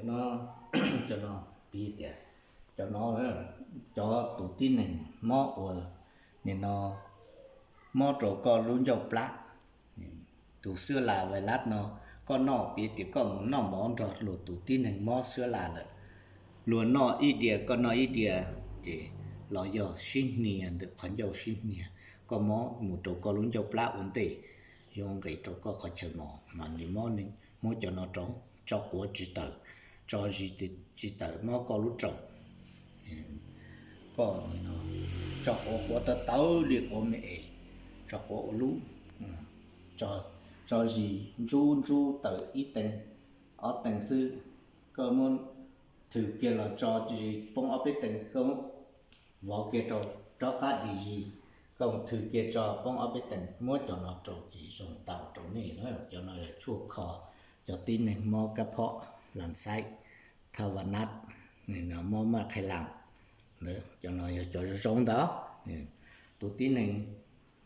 No, cov no piv tias, cov no, cov tus tib neeg mob uas nim no mob rau koj lub ncauj plab, tus xwb las vais lab no, koj noj piv tias koj mus noj mov nrog luag tus tib neeg mob xwb las lawm, luag noj ib diav koj noj ib diav, ces los yog sib hnia ntawm qhov ncauj sib hnia, koj mob mus rau koj lub ncauj plab ua ntej, yuav nqis rau koj qhov chaw mos mas nws mob, muab cov no rau, tso quav tsis tawm, tso zis tsis tawm, mob koj lub raum. Koj tso quav, quav tawv tawv li quav me es, tso quav ua lub, tso zis ntsub ntsub tawm ib teev ob teev xwb, koj muab thws kiag los tso zis poob ob peb teev, koj vov kiag rau rov qab dim zis, koj thws kiag tso poob ob peb teev, muab cov no rau ces zoo tau rau nej na. Cov no yog tshuaj kho cov tib neeg mob kab phob, las xaib, tha va nab, mob maj qhai las ntawd, cov no yog cov zoo zoo ntawd. Tus tib neeg,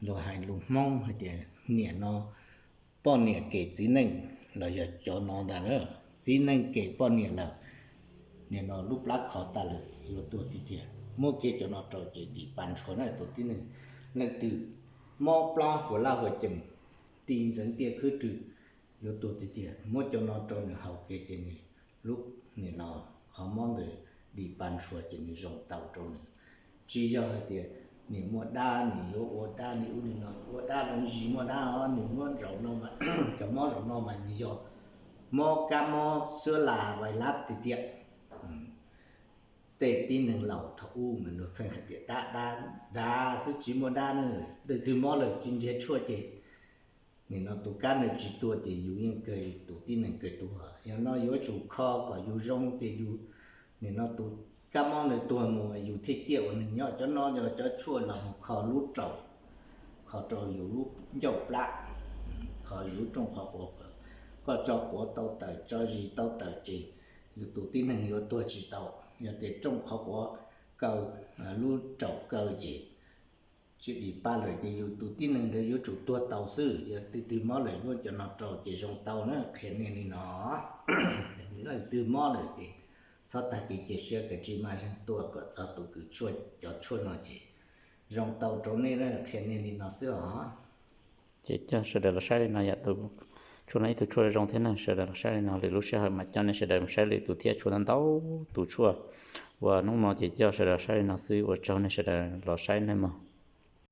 luag hais lus Hmoob hais tias niam no poj niam kem txiv neej, los yog cov no ntag na. Txiv neej kem poj niam lawm, nim no lub plab khov tas lawm yuav tuag tiag tiag, muab kiag cov no rau ces dim pa ntshua na. Tus tib neeg leej twg mob plab huas laj huas cees, ti ntxeev tiaj khwb rwg, yuav tuag tiag tiag, muab cov no rau nws haus kiag ces nws lub, nim no qhov mob ntawd dim pa ntshua ces nws zoo tau rau nws. Tsis yog hais tias nws muaj dab nws yuav ua dab li ub li no, ua dab los zis muaj dab os, nws muab zaum no mas, cov mob zaum no mas nws yog mob kab mob xwb las vais lab tiag tiag. Tej tib neeg laus thaum ub mas luag pheej hais tias dab dab dav xwb tsis muaj dab na, leej twg mob lawm tsis nrhiav tshuaj ces nim no tus kab no tsis tuag ces yus yeej kawg, tus tib neeg kawg tuag. Yog no yuav tsum kho kom yus zoo ces yus, nim no tus kab mob ntawd tuag mus yus thiaj ciaj ua neeg nyob. Cov no yog cov tshuaj los mus kho lub raum, kho rau yus lub ncauj plab, kho yus lub rooj qhov quav. Koj tso quav tau tawm, tso zis tau tawm ces yus tus tib neeg yuav tuag tsis tau. Yog tias rooj qhov quav kaw, lub raum kaw ces tsis dim pa lawm ces yus tus tib neeg ntawd yuav tsum tuag tau xwb. Yog leej twg mob lawm muab cov no rau ces zoo tau na, qhia nej li no. Leej twg mob lawm ces txhob tag kev cia siab, kav tsij maj zeeg tuaj kom txog tus kws tshuaj, cov tshuaj no ces zoo tau rau nej na, qhia nej li no xwb os. Ces coj sawv daws los saib li no yom, tus tshuaj no ib tug tshuaj zoo thiab na, sawv daws los saib li no, lwm lub sij hawm mas coj nej sawv daws mus saib lwm tus thiab, tshuaj ntau ntau tus tshuaj. Uas hnub no ces coj sawv daws los saib li no xwb, ua tsaug nej sawv daws los saib nawb mog.